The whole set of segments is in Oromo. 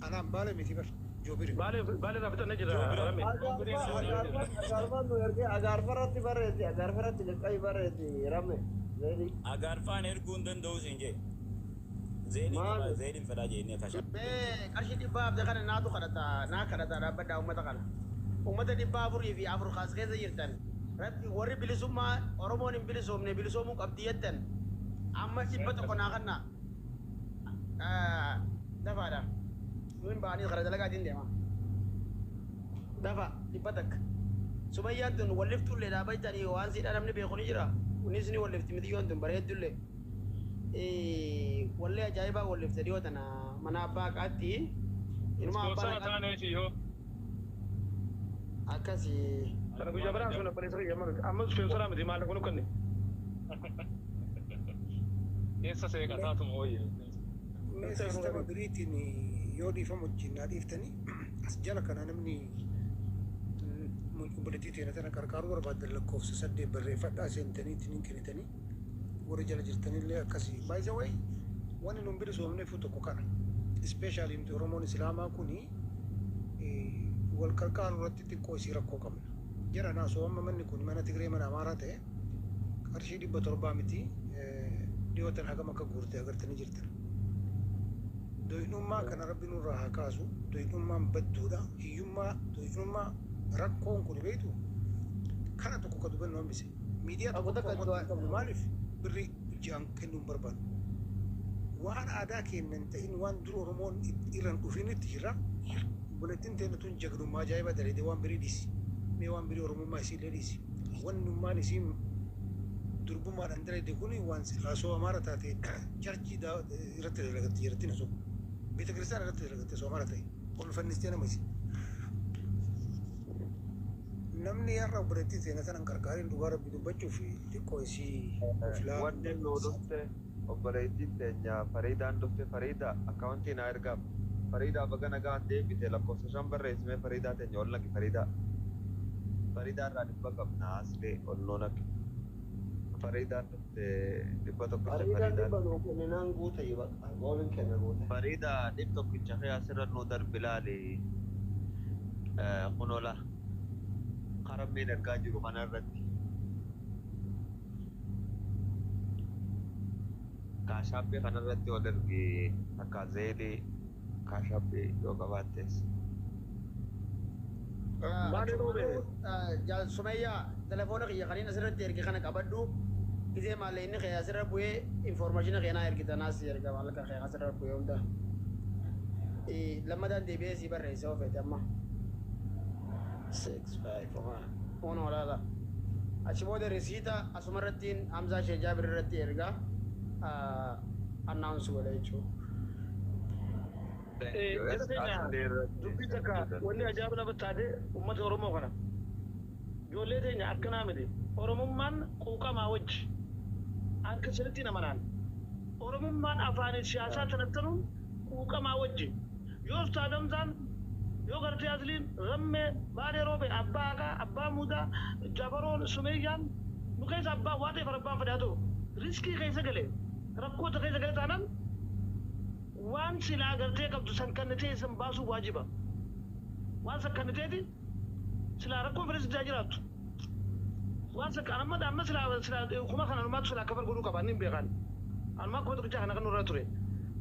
Anaan Baale miti bar. Joobiri. Baalee Baalee irraa fixannee jirra Joobira. Ramme. Joobiriin Agaarfa sooree agaarfa jira. agaarfaan nu ergee agaarfa irratti barreessi agaarfa irratti qaqqabi barreessi ramme zeelii. Agaarfaan erguu hin danda'u siin jee. Zeeliin qaba Maali? zeeliin fedhaa jee inni kasha. Mee qarshii dhibbaa hafte kana naatu kadhata naa kadhata dhaabbadhaa ummata kana. Ummata 404 kaas keessa jirtan. Rabbi warri bilisummaa Oromoon hin bilisoomne bilisoomuu qabdi jettan amma 100 naa kannaa. Dafaadha. Nuyin ba'anii kara dalagaatiin deema. Dafa 100. Sumayyaan tun walliftuullee dhaabatanii waan siidhaa namni beeku ni jira. Kunis ni wallifti mitiyyoon tun bareeddullee. Wallee ajaa'ibaa wallifte dhiyoo tana mana abbaa haqaatti. Ilma abbaan Ispoonsara haqaa taaneeti yoo. akkasii. Kana guyyaa biraa sun obboleessa kiyya amma amma ispoonsara miti maallaqa nu kenne. Keessa seeqataatuma wayya. Mee sistema biriitiin yoo dhiifama wajjin naa dhiiftanii as jala kana namni obboleettii teena tana qarqaaruu barbaaddan lakkoofsa 8 barreeffadhaa seentanii ittiin hin kennitanii warri jala jirtanillee akkasii. By the way, wanni nun bilisoomneefu tokko kana. Especially nuti Oromoon Islaamaa kuni wal qarqaaruu irratti xiqqoo isii rakkoo qabna. Jara naasoo amma manni kun mana Tigree mana Amaaraa ta'e qarshii 700 miti dhiyootan hagam akka guurte agartanii jirtan. Doyinummaa kana Rabbi nurraa haa kaasu. Doyinummaan badduudha. Hiyyummaa, doyinummaa rakkoon kun beektu kana tokko ka dubannu hambise. Miidiyaa Tokko tokko takka uummata hin qabnu maaliif birri ji'aan kennuu hin barbaannu. Waan aadaa keenya hin ta'in waan dur Oromoon irra hin dhufinitti jira. Obboleettiin teenya tun jagnummaa ajaa'ibaa dalagde waan birii dhiisi. Mee waan birii Oromummaa isiillee dhiisi. Wannummaan isiin durbummaadhaan dalagde kuni waan osoo Amaara taate church irratti dalagatti jirattiin osoo beeta kiristaana irratti dalagatte osoo Amaara ta'e ol fannistee nama isi. Namni har'a obboleettii teenya tana hin qarqaarin dhugaa Rabbi dubbachuuf xiqqoo isii of ilaaluu Wanni nu dhufte obboleettiin teenya Fariidaan dhufte. Fariida akkaawuntii naa ergaaf. Fariidaa baga nagaan deebite lakkoofsa 5 barreessimee Fariidaa teenya ol naqi Fariidaa. Fariidaa irraa 100 qabna aslee ol nuu naqi. Fariidaan dhufte 100 Fariidaan Fariidaan. 100 nuu kenninaan guute bakka gooliin kenna guute. Fariidaa 100 kee asirra nuu darbi laali kunola karammeen ergaa jiru kana irratti. Cash App kanarratti ol ergi akka Zelle Cash App yoo qabaattes. Baalee roobee. Jaal Sumayyaa telefoona kiyya kaniin asirratti erge kana qabadhu. Gisee maalle inni kee asirra bu'ee information kee naa ergita naas erga maallaqa kee asirra bu'ee hunda. Lammataan deebi'ee sii barreessa yoo feete amma. Six five one. One walaala. Achi booda risiita asuma irrattiin Hamzaa Shee Jaabir irratti erga announce godha jechuudha. Thank you. Jara keenya Asli irratti dubbii takka wanni ajaa'iba nama taate uummata Oromoo kana. Ijoollee teenya akkanaa miti. Oromummaan quuqamaa wajji. Akka sirriitti namanaan. Oromummaan afaan siyaasaa tanattanuun quuqamaa wajji. Yoo Ustaaz Hamzaan yoo gartee Asliin Rammee Baalee Roobe Abbaa Haqaa Abbaa Muudaa Jabaroon Sumeeyyaan nu keessa abbaa waa ta'eef abbaan fedhaa ta'u risk keessa gale rakkoota keessa gale taanaan waan silaa gartee qabdu san kannitee san baasuu waajiba. Waan san kanniteeti silaa rakkoon fedhe sidaa jiraattu. Waan san amma amma silaa silaa kuma kana anumaatu silaa kafal godhuu qaba inni hin beekan. Anumaa kuma tokkichaa kana kan nurra ture.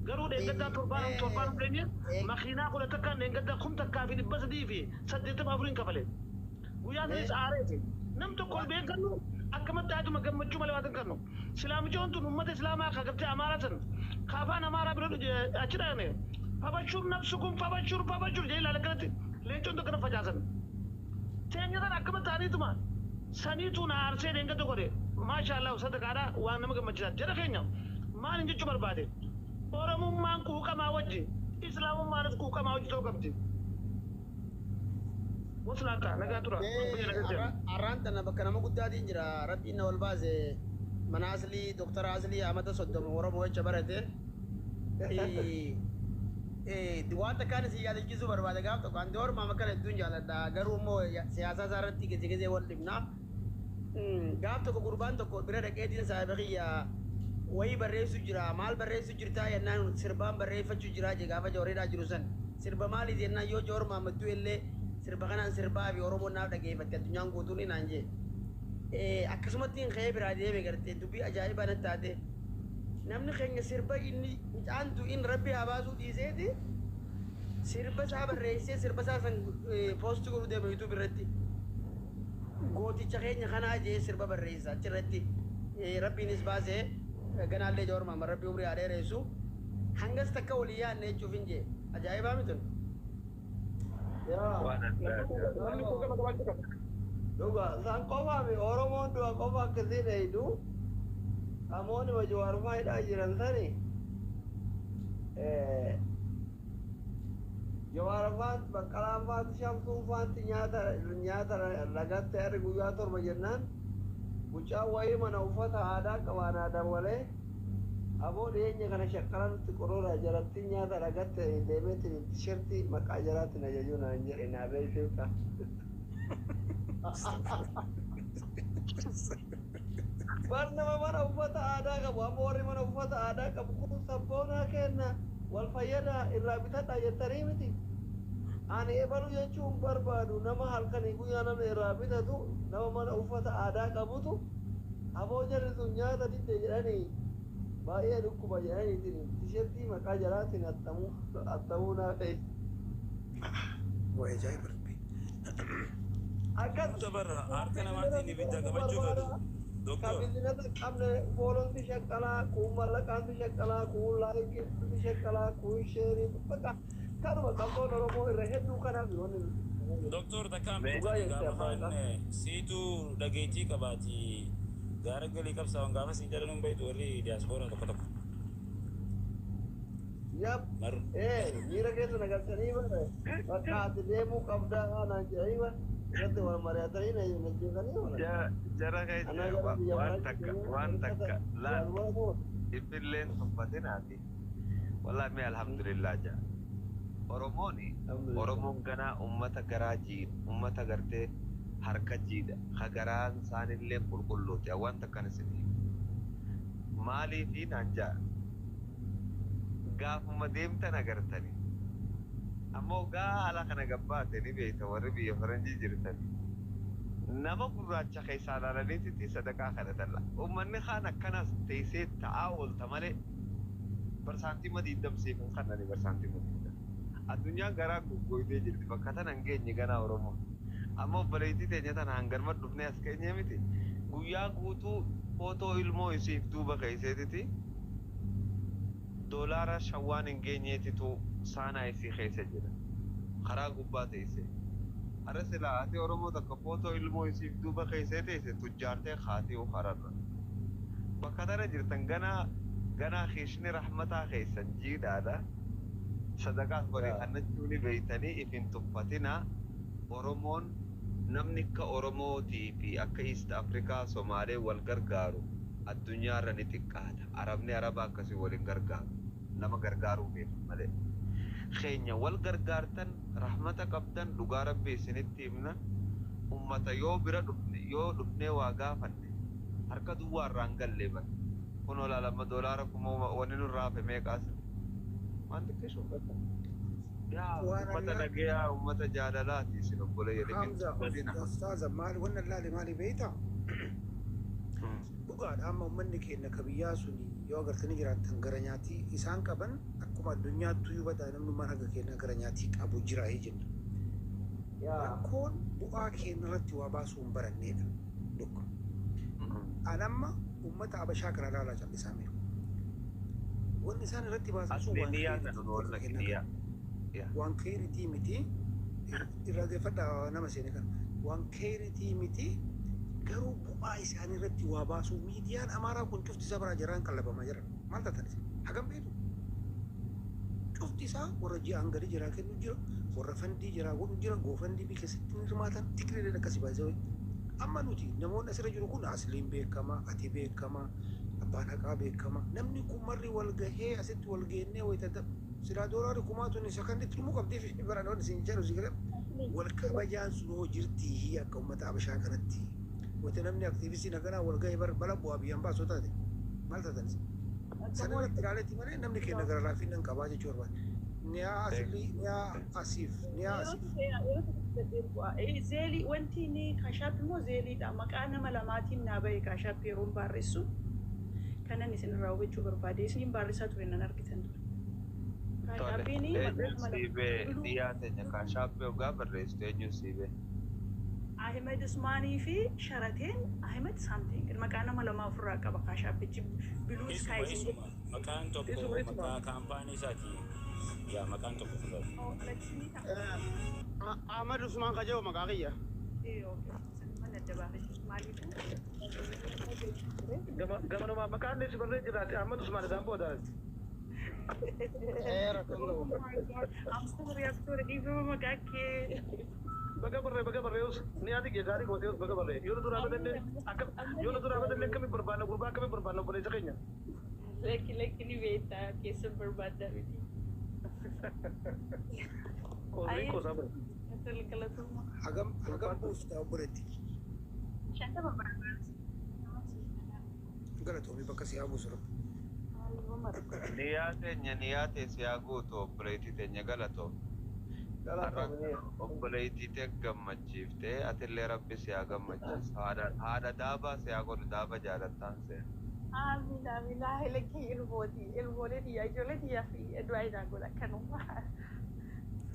Garuu dheengaddaa torbaan torbaan dhufeenye makiinaa 11n dheengaddaa 1384n kafale. Guyyaa sanis aareeti. Nam tokko ol beekannu akkamatti haatuma gammachuu malee waa kan Silaa mucoon tun uummata Islaamaa ka gartee Amaaraa san ka afaan Amaaraa bira achi dhaqne fabashur nafsukum fabashur fabashur jedhee ilaala kanatti leencoon tokko na facaasan. Teenya sana akkama ta'aniituma saniitu na aarsee dheengadda godhe maasha Allah sadaqaadha waan nama gammachiisaa. Jara keenya maal hin jechuu barbaade Oromummaan quuqamaa wajji Islaamummaanis quuqamaa wajji ta'uu qabdi. Waslaata nagaa tura. Biyya nagaa deema. Arraan tana bakka nama guddaatiin jira. Rabbiin na ol baase mana Aslii Doktara Aslii amata 30 Oromoo jecha barate. Waan takkaan isin yaadachiisuu barbaada gaaf tokko anti Oromoo akkana hedduun jaaladha garuu immoo siyaasaa isaa irratti geze geze wal dhibna. Gaaf tokko gurbaan tokko bira dhaqeetiin saahiba kiyya Wayii barreessu jira. Maal barreessu jirtaa jennaan, sirbaan barreeffachuu jira jee. Gaafa Jawaaridhaa jiru san sirba maaliif jennaan, yoo Jawar Mahamad du'e illee sirba kanaan sirbaa fi Oromoon naaf dhageeffatte addunyaan guutuun naan jee. Akkasumatti hin ka'ee biraa deeme. Gartee dubbii ajaa'ibaa natti taate. Namni keenya sirba inni mucaan du'in Rabbi haa baasuu dhiiseeti, sirba isaa barreessee, sirba isaa san post godhuu deema YouTube irratti. Gooticha keenya kanaa jee sirba barreessa achirratti. Rabbiinis baasee, ganaallee Jawar Mahamad Rabbi umrii haa dheeressu. Hangas takka walii yaadne jechuuf hin jee. Ajaa'ibaa mitun. Yaa. Waan adda addaa. Namni quuqama qabaachuu qaba. Dhuga isaan qofaami Oromoon du'a qofa akkasiin eeydu. Namoonni Jawaarfaa hidhaa jiran sani Jawaarfaat, Baqqalaan faatti, Shamsuun faatti nyaata nyaata lagatte harri guyyaa 7 jennaan, mucaan wayii mana uffata aadaa qabaan aadaa malee aboo dhiyeenya kana shaqqala nutti qorora jalattiin nyaata lagatte deemeetiin tishertii maqaa jalaatiin ajajuu naan jedhe, naa beeksifta. Bar nama mana uffata aadaa qabu, amma warri mana uffata aadaa qabu kun sabboonaa kenna wal fayyada irraa bitadha jettanii miti. Ani ebalu jechuun barbaadu, nama halkanii guyyaa nama irraa bitatu, nama mana uffata aadaa qabutu aboo jarri sun nyaata didde jedhanii baay'ee dhukkuba jedhaniitiin tishertii maqaa jalaatiin attamuu attamuu naa ta'e. Waa ajaa'iba Rabbi. Akkas Hunda barra harka namaatiin ibidda qabachuu fedhu. ka Doktor. Bizinasa qabne foolonti shaqqalaa, kuun mallaqaanti shaqqalaa, kuun laayikiinti shaqqalaa, kuun sheerii, bakka kanuma qabsoon Oromoo irra hedduu kanaaf wanni Doktor, takkaan Mee dhugaa beektani jette gaafa abbaan kaan isaa. siitu dhageettii qabaati. Gaara galii qabsaa'uun gaafa siin jedhan hin beektu warri diyaaspooraa tokko tokko. Yap, Mar miira keessa na galchanii bare, bakka ati deemuu qabdaa naan jedhanii bare, irratti wal mari'atanii na jeeqanii oolan. Jara Anaa keenya gara biyya waan faranjii takka deemee waan uffata takka laal wal baratu. Ifilleen tuffatinaati. Wallahi mee alhamdulillah jaa. Oromooni Alhamdulillah. Oromoon ganaa ummata garaa jiidha, ummata gartee harka jiidha, ka garaan isaanillee qulqulluuti. Waan takkan isin himu. Maaliifi naan jaa, gaafuma deemtan agartani. Ammoo gaa haala kana gabbaate ni beekta warri biyya faranjii jirtani. Nama gurraacha keessaa ilaalaniiti sadaqaa kadhatan. Uummanni kaan akkanas teessee ta'aa oolta malee barsaantima 20 siif hin kannani, barsaantima 20. Addunyaan garaa goggoitee jirti, bakka tana hin geenye ganaa Oromoo. Amma obboleettii teenya tana hangarma dhufnee as keenye miti. Guyyaa guutuu footoo ilmoo isiif duuba keesseetiti doolaara shawwaan hin geenyeetitu saanaa isii keessa jira. Karaa gubbaa teessee. Har'a silaa ati Oromoo takka footoo ilmoo isiif duuba keessee teesse tujjaartee kaatee kararra. Bakka tana jirtan ganaa ganaa kiishni rahmataa keessan jiidhaadha. Sadaqaas walii kannachuu ni beeytanii if hin tuffatinaa. Oromoon namni akka Oromootii fi akka East Afrikaa Somaalee wal gargaaru addunyaarra ni xiqqaata. Arabni Araba akkasii waliin gargaaru. Nama gargaaruu beeku malee. Keenya wal gargaartan, rahmata qabdan, dhugaa Rabbi isinitti himna. Ummata yoo bira dhufne, yoo dhufnee waa gaafanne, harka duwwaa irraa hin galle bara. Kun olaalama doolaara kuma wanni nurraa hafe meeqaas? Waan xiqqeessu. Yaa Waan ummata Allah nagayaa, ummata jaalalaati isin obboleeyyan ifin Hamza tuffatina. ustaaza, maali wanna laale maali beeyta? Dhugaadha, amma uummanni keenya ka biyyaa suni yoo agartanii jiraattan gara nyaatii isaan qaban akkuma addunyaattu yoo badaa namnummaan haga keenya gara nyaatii qabu jira jenna. Yaa. Rakkoon bu'aa keenya irratti waa baasuu hin baranneedha. Tokko. An amma uummata Abashaa kana ilaalaa callisaa miru. Wanni isaan irratti baasan sun Asli waan niyyaa keeritii sana nu warra wallaqi kennaa niyyaa. kana. Yaa. Waan keeritii miti, irraa deeffadhaa nama seene kana. Waan keeritii miti, garuu bu'aa isaanii irratti waa baasuu miidiyaan Amaaraa kun cufti isaa biraa jiraan qallabamaa jiran. Maal taatan isin? Hagam beektu? Cufti isaa warra ji'aan gadi jiraa kennu jira, warra fandii jiraa godhu jira, GoFundMe keessatti ni hirmaatan, Tigireedhaan akkasii baay'isee. Amma nuti namoonni asirra jiru kun Asliin beekama, ati beekama, abbaan haqaa beekama. Namni kun marri wal gahee asitti wal geennee wayita silaa doolaarri kumaatuun sakanditti dhumuu qabdiif baranoonni isin jedhu si galee wal kabajaan sun hoo jirtii akka uummata Abashaa kanatti. Wayita namni aktiivistiin akkanaa wal gahee bar bala bu'aa biyyaan baasoo taate maal taatan isin? San irratti ilaaleeti malee namni keenya gara laafina hin qabaa jechuu barbaada. Niyaa asilii, niyaa asiif, niyaa asiif. Yeroo tokko Zelle wanti inni Cash App immoo Zelledha. Maqaa nama lamaatiin naa bahe Cash App yeroon barreessu. Kanan isin irraa hubachuu barbaade. Isin barreessaa ture nan argitan ture. Tole. Cash Appiin maqaa Eenyuun nama sii bee lama. dhiyaa teenya Cash App hoggaa barreessitu eenyuun sii bee? Ahmed Usmaanii fi Sharateen Ahmed something maqaa nama lamaa ofirraa qaba Cash Appichi Blue Isuma Sky. isuma maqaan tokko Isuma isuma. Maqaa kaampaanii isaati. Yaa maqaan tokko ofirraa. Ahmad Usmaan Kajeewu maqaa kiyya. Maaliifuu? Gamanumaa maqaan inni si barree jiraate Ahmad Usmaan isaan booda. Rakkoon qabu. I'm sorry, I'm sorry. Dhiifama maqaa kee. Baga barree, baga barree, us ni ati gaarii gootee us baga barree. Yoo nu duraa badallee akka yoo nu duraa badallee akkamiin barbaanna gurbaa, akkamiin barbaanna obboleessa keenya? Lakki, lakki, ni beektaa keessa barbaaddaa miti. Qoosii qoosaa bara. Galatoomaa. Hagam hagam buufta obboleetti? 50 barbaada. Galatoomii, bakka si haa buusu Rabbi. Niyaa teenya, niyaa tee si haa guutu obboleettii teenya, galatoo. Galatoomii. Obboleettii tee gammachiiftee atillee Rabbi si haa gammachiisu. Haadha daabaa si haa godhu, daaba jaalattaan seena. Amiin, amiin. Lakki ilmooti. Ilmoolee tiyyaa, ijoollee tiyyaa fi du'aa isaa godha kanuma.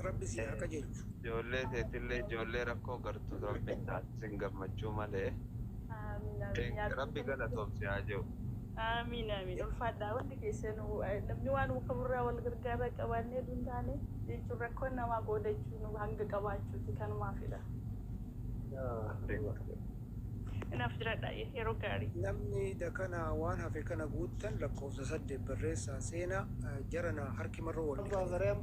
Rabbi si haa qajeelchu. Ijoollee teetillee ijoollee rakkoo gartuu Rabbi taasisin gammachuu malee. Amiin, amiin. Rabbi galatoom si haa jiru. Amiin, amiin. Ulfaadhaa wanti keessan namni waan kamurraa wal gargaaraa qabaannee duun taane jechuun rakkoon namaa qoodachuun hanga qabaachuuti kanumaafidha. Kanaaf jiraadha yeroo gaarii. Namni dakana waan hafe kana guuttan lakkoofsa 8 barreessaa seenaa jarana harki marroo wal dhiqate.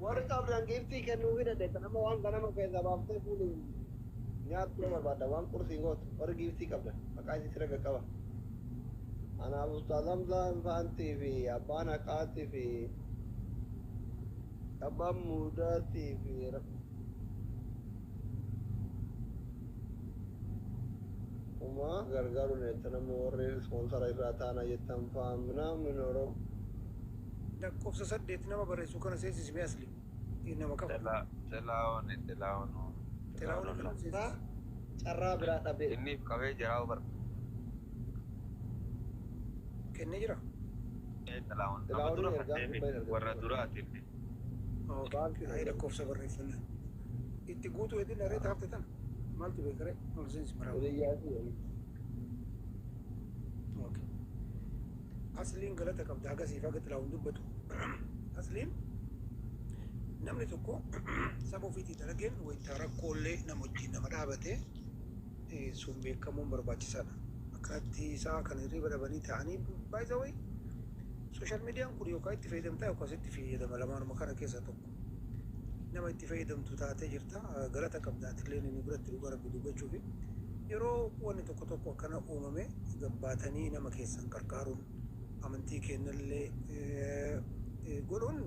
Warri qabdan giiftii kennuu fi dandeetta. Nama waan ganama keessaa baaftee fuudhu nyaattu nama barbaadda. Waan qursii gootu warri giiftii qabdan maqaa isii sirra qaqqaba. Anaaf Ustaaz Hamzaan Faantii fi abbaan Haqaatii fi abbaan Muudaatii fi Uma gargaaruun jetta nama warri sponsor irraa taana jettan faamnaa min Oromoo. Lakkoofsa 8 nama barreessu kana seensisime asli. Nama qaba. Xilaa'oon Xilaa'oon. Xilaa'oon kana seensisi. Carraa biraa dhabee. Inni qabee jira bar. Kennee jira. Xilaa'oon nama Xilaa'oon dura ergaa fadhee warra duraati inni. Ay, lakkoofsa barreeffannaa. Itti guutuu hedin aree taafte tana. Maaltu beekare? Ol seensi maraa. Hiriyyaatii. Okay. Asliin galata qabda hagasiif haga Xilaa'oon dubbatu. Asliin namni tokko saba ofiitii dalageen wayitaa rakkoolee nama wajjin nama dhaabate sun beekamuun barbaachisaadha. Akkanatti isaa kan hirriba dhabanii ta'anii, by the way, social mediaan kun yookaan itti fayyadamtaa yookaan itti fayyadama, lamaanuma kana keessaa tokko. Nama itti fayyadamtu taatee jirta, galata qabda atillee inni biratti dhugaa Rabbi dubbachuufi yeroo wanni tokko tokko akkana uumame gabbaatanii nama keessan qarqaaruun amantii kennallee godhuun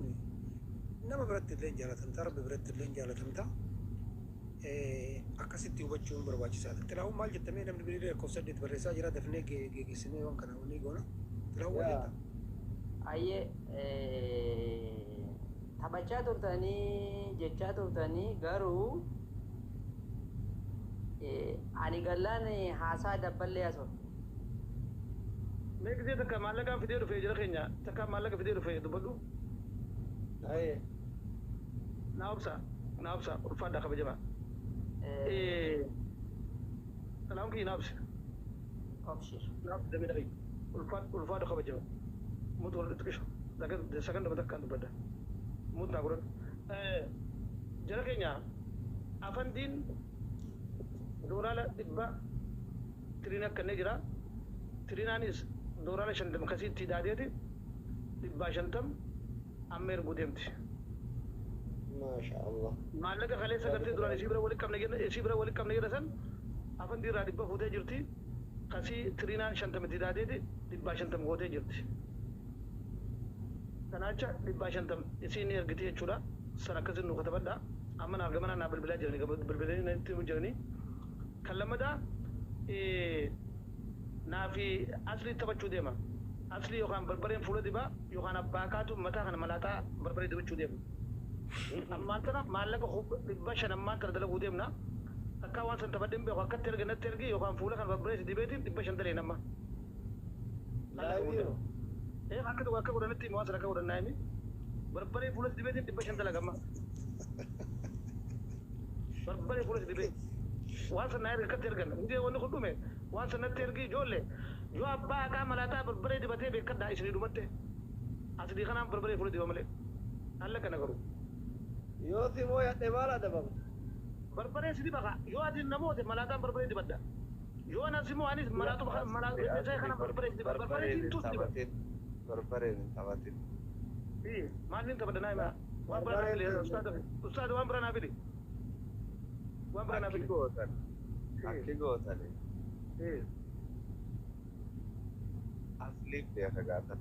nama biratti illee hin jaalatamta, Rabbi biratti illee hin jaalatamta. Akkasitti hubachuun barbaachisaadha. Xilaa'uun maal jettamee namni birii lakkoofsa 8 barreessaa jira, dafnee geggeessinee waan kana ni goona. Xilaa'uun maal jetta? Ayyee, taphachaa turtanii jechaa turtanii garuu ani gallaan haasaa dabballee haasofte. Mee gisee takka maallaqaan fidee dhufee jira keenya takka maallaqa fidee dhufee dubbadhu. Aye. Naa obsa, naa obsa, ulfaadhaa kabajamaa. Salaam kiyya naa obsa. Obshir. Naa obsa damee dhaqi. Ulfaadha kabajamaa. Mutu wal xiqqishu. Sagan dama takkaan dubbadda. Mutu naa godhadhu. Jara keenya afandiin doolaara 100 tiriin akkannee jira. Tiriinaanis doolaara 50 kasiitti daadeeti 150 amma erguu deemti. Maasha Allah. Maallaqa kaleessa gartee duraan isii bira walitti qabne jenna, isii bira walitti qabne jedha san afandii irraa 100 fuutee jirti. Kasii tiriinaan 50tti daadeeti 150 gootee jirti. Kanaacha 150 isiin ergiti jechuudha. San akkasiin nu katabadha. Amma naaf gamana naa bilbilaa jiranii bilbilanii natti jiranii. Kan lammataa naafi asli taphachuu deema. Asli yookaan barbareen fuula dibaa yookaan abbaa kaatu mataa kana malaataa barbaree dibachuu deemna. Ammaan tana maallaqa 500 ammaan tana dalaguu deemna. Takkaa waan san taphadheen beeku akkatti erga natti ergi yookaan fuula kana barbaree si dibeetiin 500 daleen amma. Laayiviyo. Ee akka tokko akka godhanitti waan sana akka godhan naa himi. Barbaree fuula si dibeetiin 500 dalaga amma. Barbaree fuula si dibee. Waan sana naa erga akkatti ergan. Hundee wanni kun dhume waan sana natti ergi ijoollee. Yoo abbaa haqaa malaataa barbaree dibatee beekadhaa isinii dhumatte. Aslii kanaan barbaree fuula diba malee. Alla kana garuu. Yoo si mooyadhe maal adabama? Barbaree si diba kaa. Yoo ati namoota malaataan barbaree dibadda. Yoo anas immoo anis malaatuma malaataa kana barbaree si diba. Barbaree Barbareen hin diimtuu si diba. taphatin. Barbareen hin taphatin. Maal hin taphadha naa himaa. Waan biraa naa fili. Ustaad waan biraa naa fili. Waan biraa naa Akki fili. gootan. Akki gootani. Asliif beeka gaafa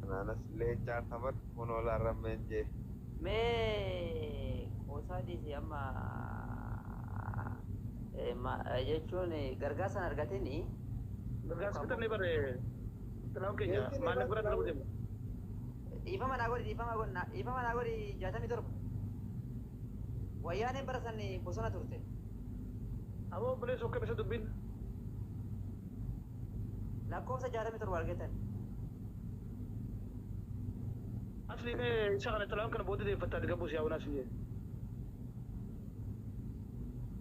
leencaan taphadhu kunoo laarrammeen jee. Mee qoosaa dhiisi amma jechuun gargaarsa argatini. Gargaarsa bitamne bare xilaawwan keenya maallaqa biraa dalaguu deemna. Dhiifama naa godhi, dhiifama godhi, dhiifama naa godhi. 67 wayyaaneen bara san bosona turte. Aboo obboleessa akkam isa dubbiin. Lakkoofsa 67 argatan. Asli mee isa kana xilaawwan kana booda deeffattaa gabbuu si yaa'u naas jee.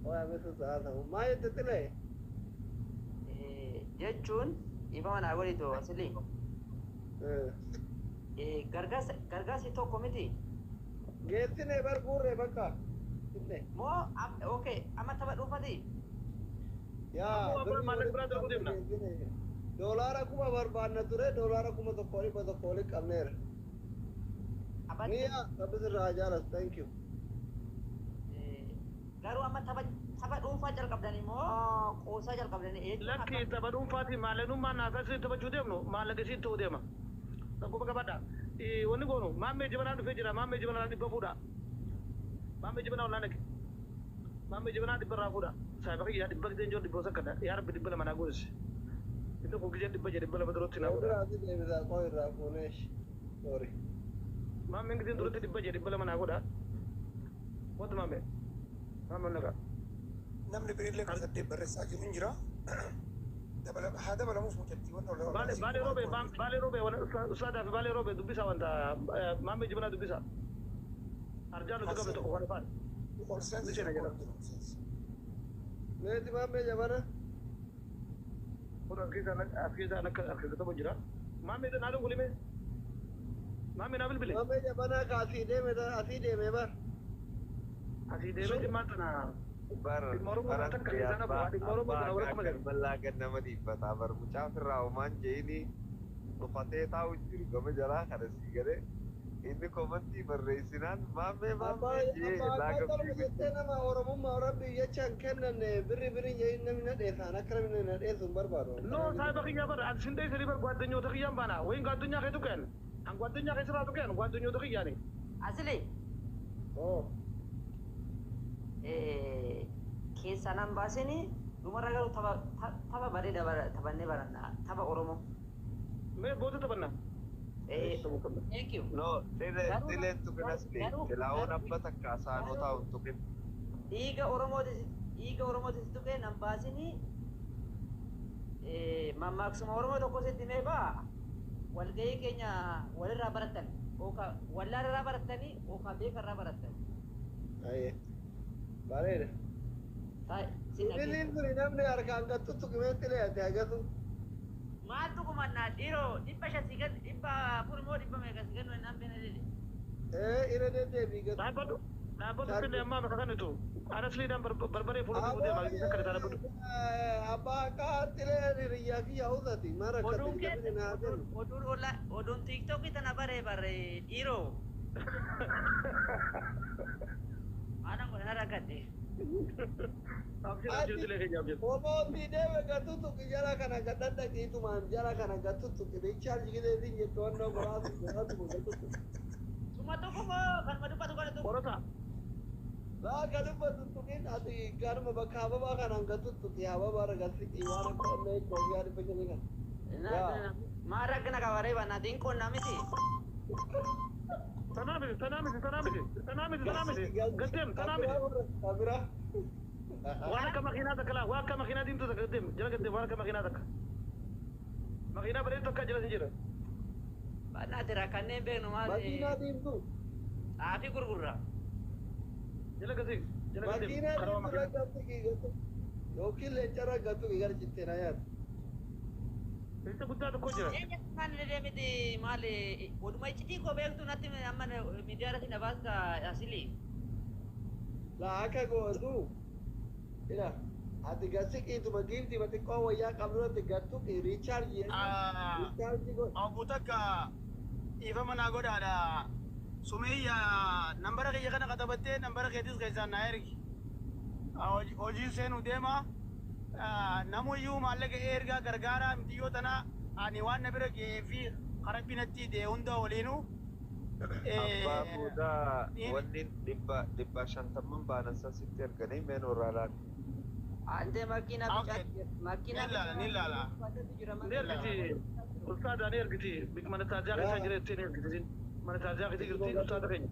Oya meesuu haasa'u. Maa jette xilee? Jechuun dhiifama naa godhi too asli. Gargaarsa gargaarsi tokko miti. Geessine bar guurree bakka. Finne. Moo okay amma tapha dhuunfati. Yaa. Ammoo abbaan maallaqa biraa dalaguu deemna. Doolaara 1000 barbaanna ture, doolaara 1100 walitti qabneera. Abatti Niya rabbi sirraa haa jaalatu, thank you. Garuu amma tapha tapha dhuunfaa jalqabdanii moo qoosaa jalqabdanii jechuun Lakki akkam tapha dhuunfaatiin maallaqnummaan naasaa isin taphachuu deemnu maallaqa isiin ta'uu deema. Akkuma qabadha. Wanni goonu maammee jibanaa dhufee jira, maammee jibanaa 100 fuudha. Maammee jibanaa ollaan dhaqe. Maammee jibanaa 100 irraa fuudha. Saayiba kiyya 100 giseen jiru 100 sakkadha. Yaa Rabbi 200 naa goosisi. Inni kun giseen 100 jedhe 200 duratti naa godha. Fuulduraatti deebisaa qoo irraa fuuneesh. Sorry. Maammeen giseen duratti 100 jedhe 200 naa godha. Wanta maammee. Maammee nagaa. Namni birillee kan 8 barreessaa jiru hin jira. Haa dabalamuuf mucattiiwwan ol Baalee baalee roobee baalee roobee ustaadaa fi baalee roobee dubbisa wanta maammee jibanaa dubbisa. Arjaan nuti qabne tokko kan ifaan. Ol seensi Ni seena jiru jedha. ol jiru seensi. Meeti maammee jabana. Kun as keessaan akka as tokko jira. Maammee naa dhungulime. Maammee naa bilbile. Maammee jabanaa ka asii deeme asii deeme bar. Asii deemee jimmaan tana Bar dhimma Oromoo bara kana takka keessaan hafu dhimma Oromoo abbaa tana wal akkuma akka jedhu. bal'aa gad nama dhiibbata bar mucaa firraa homaan jeeni dhufatee taa'u jiru gama jalaa kana sii galee inni komantii barreessinaan maammee Abbaa maammee jee abbaa laa akka gamtii jettee nama Oromummaa rabbi jecha hin kennanne birri birri jedhin namni na dheessaan akka namni na dheessu hin barbaadu. No saayiba kiyyaa bar ati sin dheessanii bar gwaaddanyoota kiyyaan baana. Wayin gwaaddanyaa kee tuqeen. An gwaaddanyaa kee sirraa tuqeen gwaaddanyoota kiyyaani. Asli Oo. Keessaa nan baasini dhumarra garuu tapha tapha bareeda taphannee baranna tapha Oromoo. Mee booda taphanna. Thank you. No, Garuu xileen tuqin asli. garuu Xilaa'oon garuu abba takka saanoo taa'u hin tuqin. Dhiiga Oromootis dhiiga Oromootis tuqee nan baasini mammaaksuma Oromoo tokko sitti himee ba'a walgahii keenya walirraa barattan yookaan wallaarraa barattanii yookaan beekarraa barattan. Ayyee. Bareeda. Sin Bilbilliin dhaggeeffatu. suni namni harkaan gattu tuqimee xilee ati hagatu. Maaltu kumannaa dhiiroo 500 si gan 400 immoo dhibba meeqa si gannu naan beena jedhe. Ee irra deddeebii gatu. Dhaabbadhu. Dhaabbadhu fillee ammaa bakka kanitu. Anasliidhaan barbaree fuula dibuu deema. Akka kana dhaabbadhu. Abbaa akka xilee hiriyyaa kiyya hawwati maal Oduun rakkate keessa jabina naa oduun kennu. oduun olla oduun tiiktookii tana baree baree dhiiroo. Aanan godhan rakkate. Abshir abshir tilee keenya abshir. Obootii deeme gattu tuqi jala kana gadhadhaqiitumaan jala kana gattu tuqi riichaarji gideetiin jettu wannoo goraatu goraatu gattu tuqi. Suma tokko moo kanuma dubbatu kana tokko. Qorota. Laa ka dubbatu tuqin ati garuma bakka hababaa kanaan gattu tuqi hababaa irra galsiqi waan akka onnee koofiyaa 500 kana. Yaa. Maal rakkina qaba ree banaatiin qonnaa miti. Tanaa miti, tanaa miti, tanaa miti, tanaa miti, tanaa miti. Gaddeem, tanaa miti. Kabira. Waan akka makiinaa takka laa, waan akka makiinaa diimtuu takka gaddeem, jala gaddeem waan akka makiinaa takka. Makiinaa bareedu takka jala sin jira. Bannaati rakkanneen beeknu maal Makiinaa diimtuu. xaafii gurgurra. Jala gadi, jala gaddeem. Makiinaa Karaa diimtuu makiinaa. rakkatu kiigatu. Yookiin leenca rakkatu gara cittee na nyaata. Leenca guddaa tokko jira. Eenyu kan deemiti maal oduma iccitii koo beektu natti amma miidiyaa irratti na baasta asili. Laa akka gootu. Ila ati gasiqiituma giiftii xiqqoo wayyaa qabdurratti gattu riichaarji riichaarji godhu. Obbo takka dhiifama naa godhaadha. Sumeeyya nambara kiyya kana katabattee nambara keetis keessaan naa ergi. Hojiin seenuu deema. Namuyyuu maallaqa ergaa gargaaraa mitiyyoo tana ani waan na bira ga'ee fi karabbi natti dee hunda waliinuu. Abbaa muudaa wanni 150 baanan san sitti erganii meen irraa laali. Ante makiina Okay. makiina Ni ilaala, ni ilaala. Ni ergiti. Ustaada ni ergiti. Mana taaziyaa keessa jira jettee ni ergiti. Mana taaziyaa keessa jirti ustaada keenya.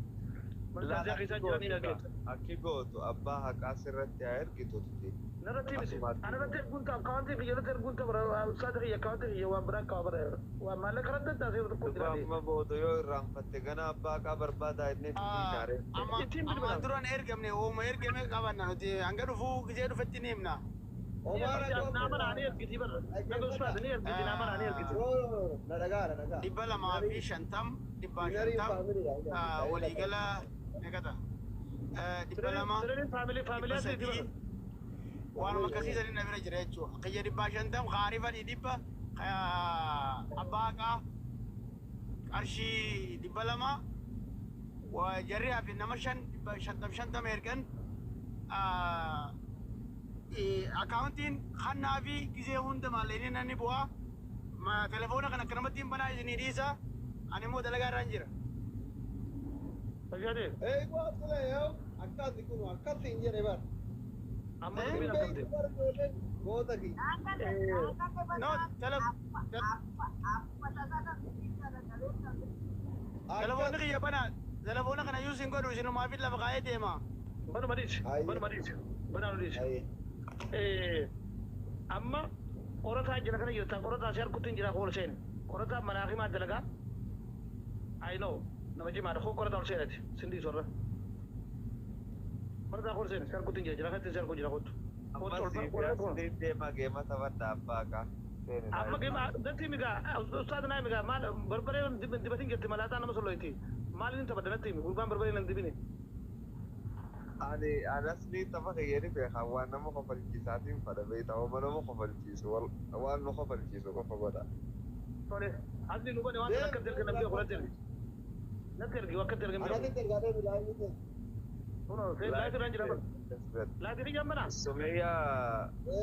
Mana taaziyaa keessa jira ni ergiti. Akki gootu abbaa haqaa sirratti haa ergitu tuti. Narratti miti. Ana irratti erguun ta'a. Akkaawwantii kiyya irratti erguun ta'a. Ustaada kiyya akkaawwantii kiyya waan biraa qaba bara. Waan maallaqa irratti adda asii tokko Duba jira. amma booda yoo irraanfatte gana abbaa haqaa barbaadaa inni itti Amma Ittiin bilbila. amma duran ergamne ooma ergame qabanna nuti hanga dhufuu gisee dhufetti ni himna. Nama ni ergiti bara. Naga ustaada ni ergiti nama ni ergiti. Na dhagaa, na dhagaa. 250, 150 waliigala meeqata? 200 Sirriin faamilii faamilii asii 300 waanuma akkasii sanii na bira jira jechuudha. Kiyya 150 kaarifanii 100 abbaa haqaa qarshii 200 jarri hafe nama shan 150 50 ergan akkaawuntiin kannaa fi gisee hunda maallaqni nanni bu'aa telefoona kan akkanumatti hin banaa isinii dhiisa ani immoo dalagaa irraan jira. Fayyaadee. Eeguu asirra yoo akkasi kun akkasi hin jedhe bar. Amma Hin dubbiin akkamte. beektu bar ijoolleen goota kiyya. No, telefoonni kiyya banaa telefoona kana yuus hin godhu isinumaa fi lafa kaa'ee deema. Banuma dhiisi. Banuma dhiisi. Banaa nu dhiisi. Amma qorataa jira kana jirta qorataa si harkutti hin jira kool seeni. Qorataa manaa himaa dalagaa. I know nama jimaadha koo qorataa ol seenati sindii sorra. Qorataa kool seeni si harkutti hin jira jira kanatti si harku jira kottu. Amma siif deemaa geema taphadha abbaa haqaa. Amma geema natti migaa ustaad naa migaa maal barbaree dibatin jette malaataa nama solloyti. Maal inni taphadha natti himi gurbaan barbaree nan dibine. Ani anasni tapha kiyya ni beeka waan nama kofalchiisaatiin fadha beekta waan nama kofalchiisu waan nu kofalchiisu qofa godha. Tole asli nu bane waan akka erga namni natti ergi. Natti ergi akka erga namni. Anatti ergaa deemu laayii. Kuno laayii irraan jira bara. Laayii kiyya mana. Sumayyaa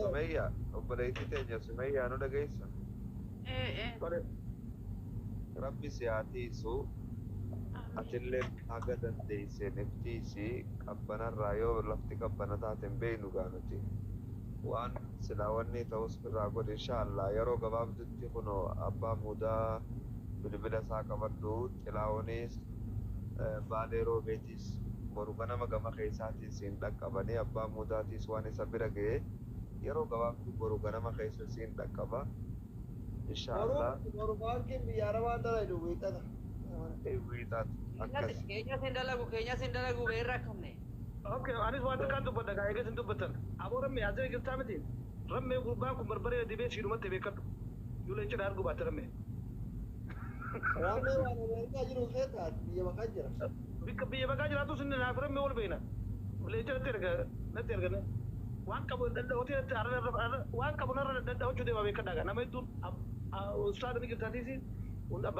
Sumayyaa obboleettii teenya Sumayyaa nu dhageessa. Tole. Rabbi si haa tiisu atillee haga dandeessee niftiisi qabbanarraa yoo lafti qabbana taate hin beeknu gaa nuti. Waan silaa wanni ta'us irraa godhe inshaallah yeroo gabaabdutti kunoo abbaa muudaa bilbila isaa qabadhu xilaawunis baalee roobeetis boru ganama gama keessaatiin siin dhaqqabanii abbaa muudaatiis waan isa bira ga'e yeroo gabaabduu boru ganama keessa siin dhaqqaba inshaallah. Boru baankiin biyya arabaa dalagu wiixata. Wiixata akkas. Keenya sin dalagu keenya sin dalagu beerra akkamne. Okay, anis waan takkaan dubbadha gaa eegas hin dubbatan. Aboo rammee asirra jirtaa miti. Rammee gurbaan kun barbaree dibee siidhumatti beekadhu. Yoo leenca argu baatte rammee. Rammee waan Ameerikaa jiru seeta biyya baqaa jira. Bikka biyya baqaa jiraatu sinni naaf rammee wal beekna. Leenca natti erga natti erga waan qabu dadhabatee natti waan qabu narra dadhabachuu deema beekadhaa gaa nama hedduun ustaada ni jirtaatiisi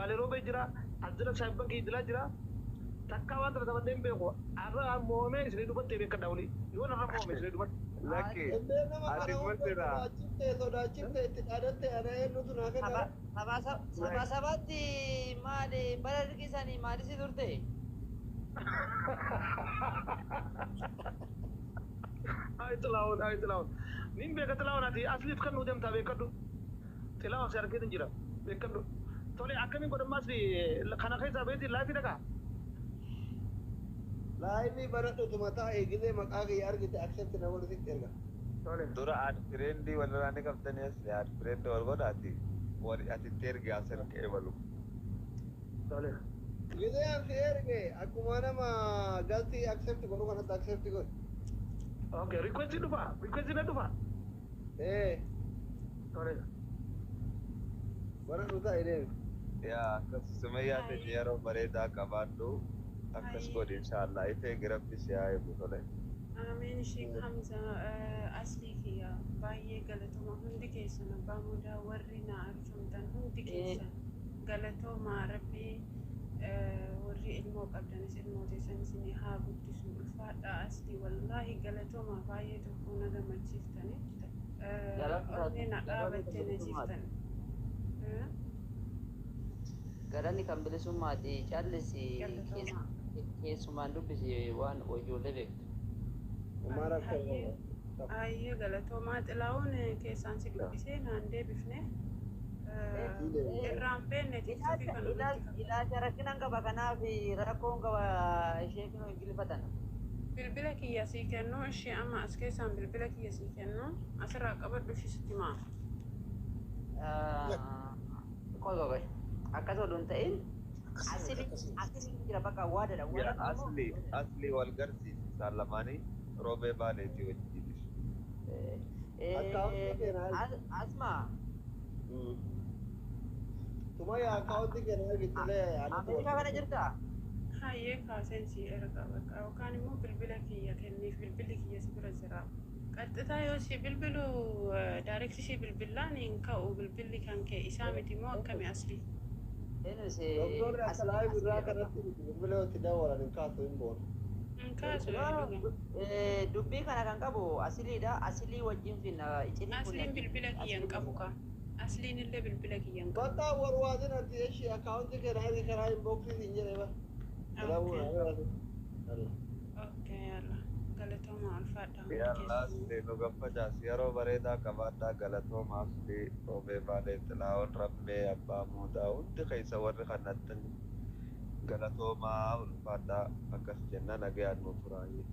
baalee roobee jira asjala saayibban kiyya jira. Takka waan tana taphadhee hin beeku arra moomee isinii dubattee beekadhaa olii yoo narra moome isinii dubatte. Lakki Indee nama ati kana hunda murtira. sodaachifte sodaachifte itti dhaadatte ana eenyutu naa kenna. Saba sabaatti maali bara hirkisanii maalisi turte? Ay xilaawun ay xilaawun nin beeka xilaawun ati asliif kan nu deemtaa beekadhu xilaawun si argee jira beekadhu. Tole, akkamiin godhammaas kana keessaa beeti live dhaqaa. Live banadhutu mataa eegitee maqaa kiyya argite accept na godhu sitti erga. Tole. Dura add friend walirraa ni qabdanii as add friend wal godhaati. Wal atitti ergi as erga eebalu. Tole. Gizee an si erge akkuma nama galtii accept godhu kanatti accept godhu. Okay, request dhufa. Request na dhufa. Ee. Tole. Banadhu taa'e deemi. Yaa akkas Sumayyaa teenya yeroo bareedaa qabaadhu akkas godhi inshaallah. Ifee girabbi si haa eegu tole. Ameen. Sheek Hamza, Aslii kiyya, baay'ee galatoma hundi keessan. Abbaa Mudaa, warri na arjumtan hundi keessan galatooma. Rabbii warri ilmoo qabdanis ilmoo teessan isinii haa guddisu. Ulfaadha. Aslii, wallaahi galatooma, baay'ee tokko na gammachiiftani. Onnee na dhaabattee na jiiftan. Galanni kan bilisummaati. Callisi. Galatooma. Keessumaan dubbisi waan ijoollee beektu. Maal akka Ayyee, galatoomaa. Xilaa'uun keessaan si dubbisee naan deebifne. Irraan beenne TikTokii kana irratti. Ilaalcha rakkinan qaba, kanaaf rakkoon qaba ishee kunoo ingilifatan. Bilbila kiyya sii kennu ishee amma as keessaan bilbila kiyya sii kennu asirraa qabadhu, ishee sitti himaa. Qoy qoy, akkas oduu hin ta'in asili jira bakka waadadha. Yaa asli asli wal garsiisi isaan lamaanii roobee baaleetii wajjin. Akkaawuntii keenya Asma. Sumayyaa, akkaawuntii keenya argitilee. Ameerikaa kana jirtaa? Hayyee, kaaseen sii erga bakka yookaan immoo bilbila kiyya kenniif, bilbilli kiyya si bira jira. Qaxxitaa yoo si bilbilu direct si bilbilaan hin ka'u, bilbilli kan kee isaa miti moo akkami, Asli? Eenyu? Doktorri akka live irraa kanatti miti, bilbila itti dawwalan hin kaasu, hin boonu. Hin kaasu, dhuga. Dubbii kana kan qabu Asiliidha. Asilii wajjin finna iccitiin kun. Asliin bilbila kiyya hin qabu ka. Asliin illee bilbila kiyya hin qabu. Bakka warwaadin ati ishee akkaawuntii keenya argi karaa inboxii siin jedhe ba. Okay. Okay, yalla. Galatooma, ulfaadha hundi Yaa keessan. asli nu gaffacaas yeroo bareedaa qabaadhaa. Galatooma asli, roobee baalee, xilaa'oon, rammee, abbaa muudaa, hundi keessa warri kanattan galatoomaa, ulfaadhaa akkas jenna. Nagayaan nu turaayee.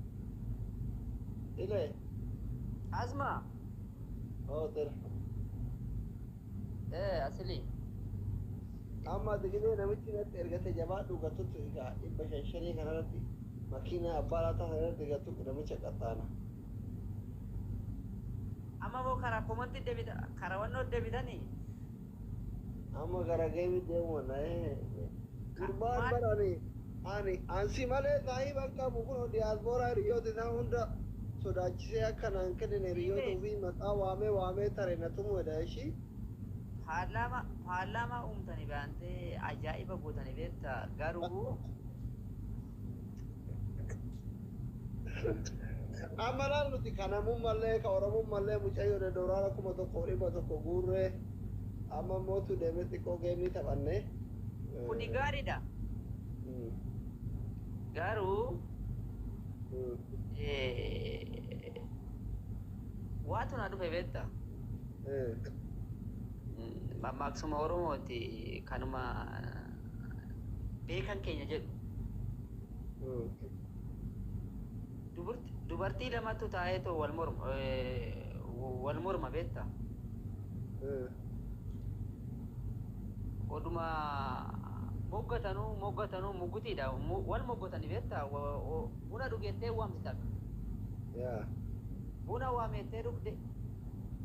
Ile. Asma. Oo, tira. Asilii. Amma ati namichi natti ergate jabaadhu gattutti egaa 500 5 kanarratti makiina abbaa laataa kanarratti gattu namicha qaxxaana. Amma moo karaa komantii deebita, karaa wannoo deebitanii? Amma gara geemi deemu na gurbaan bara ani ansi malee saahiban qabu kun diyaasporaa hiriyoota isaa hunda sodaachisee akka naan kennine hiriyoota ofii maqaa waamee waamee tare na tumuudha ishii. Paarlaamaa paarlaamaa uumtanii baantee ajaa'iba gootanii beekta garuu. Amma laal nuti kanamummallee ka oromummallee mucayyoo doolaara 1100 guurree amma mootu deemee xiqqoo geemii taphanne. Kuni gaariidha. Garuu waatu na dhufe beekta. Mammaaksuma Oromooti kanuma beekan keenya jedhu. Dubartii lamatu taa'eetoo wal morma wal morma beekta. Oduma moggatanuu moggatanuu muggutiidha wal moggatanii beekta, buna dhugeettee waamti takka. Buna waamettee dhugde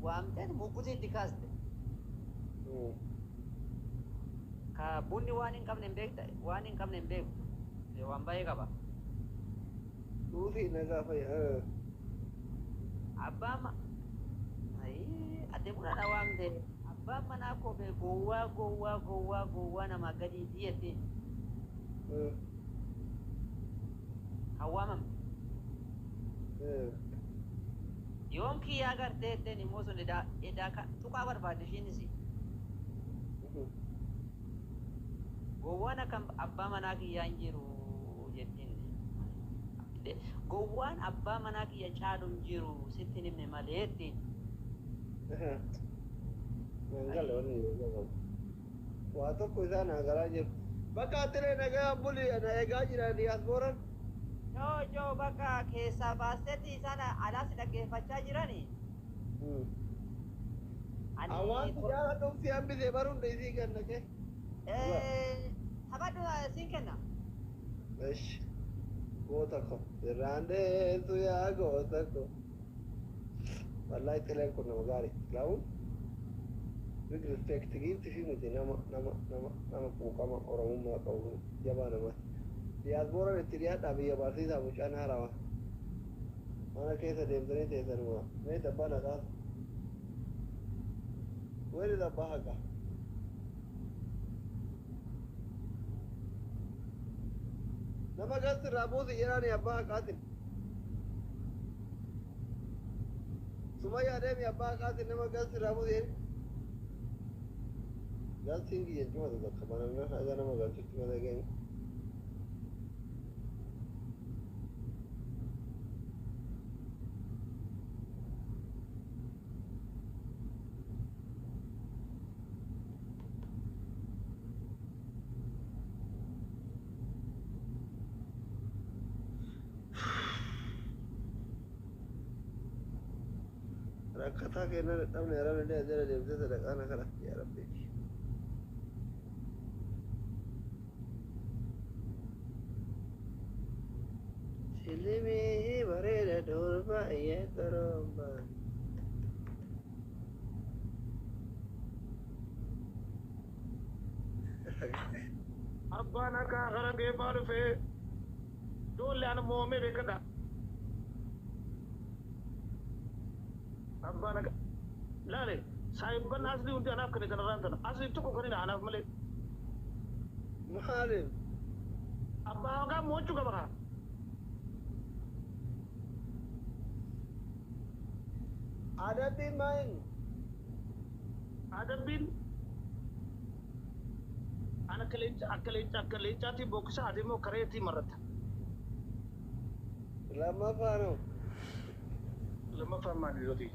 waamtee muggutii itti kaaste. Ka bunni waan hin qabne hin beekta, waan hin qabne hin beeku, waan baay'ee qaba. Suutii nagaa fayya. Abbaan ati buna na waamte, abbaan manaa koo bee gowwaa gowwaa gowwaa gowwaa namaa gadi jettiin kan waamamte. Yoom kiyyaa gartee jetteen immoo sun edaa edaa tuqaa barbaadde ishiinis. Gowwaan akka abbaa manaa kiyyaa hin jiru jettiin. Gowwaan abbaa manaa kiyya caalu hin jiru sitti hin himne malee jettiin. Mangalle wanni qabu. Waa tokko isaan hagaraa jiru. Bakka atilee nagaa buli na eegaa jira diyaaspooraan. Joo joo bakka keessaa baastetti isaan alaas dhaggeeffachaa jirani. Ani Awwaanti jaaladhuuf si hambisee baruun isii kenna kee. Taphadhu siin kenna. Esh. Goota ko. Irraan deessu yaa goota ko. Wallahi xileen kun nama gaarii. Laawun. Big respect giifti fi miti nama nama nama nama quuqama Oromummaa qabu jabaa namaati. Diyaaspooraan itti dhiyaadhaa biyya barsiisaa mucaan haarawaa. Mana keessa deemtanii teessanuma. Mee dabbaa na kaasa. Where is abbaa haqaa? Nama gas irraa buusi jedhaani abbaa haqaatiin. Sumayyaa deemi abbaa haqaatiin nama gas irraa buusi jedhani. Galtiin kiyya cimatu takka banamna haga nama galchutti malee geenye. Rakkataa kenna dadhabne arabni illee jala deemtee sadaqaa na kadhatti yaa rabbi. Silimii bareeda durba iyyee toromba. Abbaan akka gara geeffaa dhufee ijoollee ana moomee beekadha. Abbaan akka laale saayibban asli hundi anaaf kenne kanarraan tana asli tokko kan anaaf malee. Maaliif? Abbaa haqaa mo'achuu qaba kaa. Adabbiin maal? Adabbiin ana akka leenca akka leencaatti bokkisa ati immoo kareetti marratta. Lammaffaa noo? Lammaffaan maali yooti?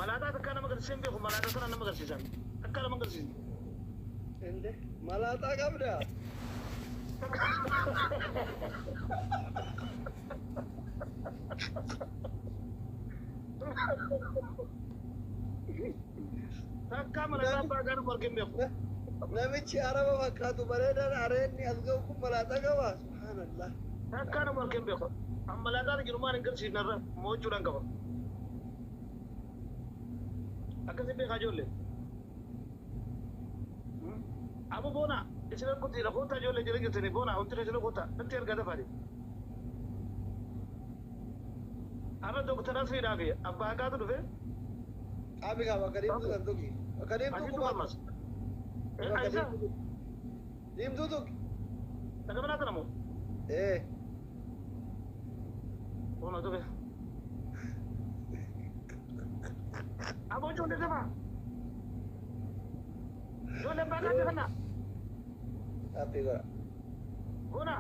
Malaataa takka nama agarsiisan beeku malaataa sana nama agarsiisan takka nama agarsiisan. Inde malaataa qabdaa? Takka malaataa abbaa gaariif argin beeku. Namichi araba fakkaatu bareedaan areenni as ga'u kun malaataa qaba? Subhaanallah. Takka nama argin beeku. An malaataan jiru maal hin garsiifne irra mo'achuudhaan qaba. Akkasi beekaa ijoollee. Abu boona isin kuti lakkoota ijoollee jira jirtanii boona hundi isin kota natti ergaa dafaati. Arra doktara Asliidhaa fi abbaa haqaatu dhufe. Qaami qaba akka deemtuu kan tuqi. Akka deemtuu Asitti kumaa. ammas. Ayisa. Deemtuu tuqi. Dhaga manaa kana moo? Ee. Boona tuqe. Aboo ijoollee dafa. Ijoollee abbaa haqaa kana. Appii godha. Boona.